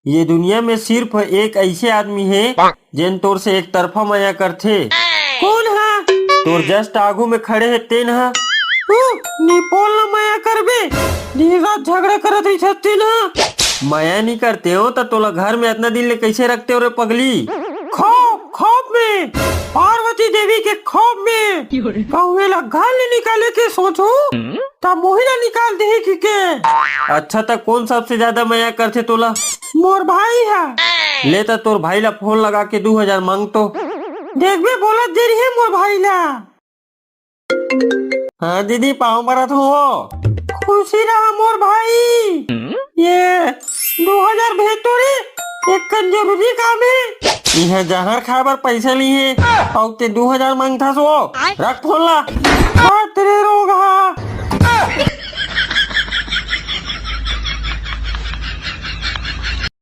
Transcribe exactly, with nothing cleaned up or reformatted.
ये दुनिया में सिर्फ एक ऐसे आदमी हे, जेन तोर से एक तरफा मया करथे। कोन हा? तोर just आगू में खड़े हे, तेन हा। हूँ, निपोल ला मया करबे, दिन रात झगड़ा करत रहिथे तेन हा। मया नी करते हो त तोला घर में अतना दिन ले कैसे रखते हो रे पगली? खौफ, खौफ में, पार्वती देवी के खौफ में। कहूँ एला घर ले निकाले के सोचहूँ, त मोही ला निकाल देही किके। अच्छा, त कोन सबसे ज्यादा मया करथे तोला? मोर भाई हा। ले त तोर भाई ला फोन लगा के दू हजार मांग तो। देखबे, बोलत दे रही है मोर भाई ला। हाँ दीदी, पाँव परत हूँ। खुशी रहा मोर भाई। ये दू हजार भेज तो रे, एक कन जरूरी काम हे। इहाँ जहर खाए बर पैसा ली हे, अउ ते दू हजार मांगथस वो। रख फोन ला। बाप रे रोगहा।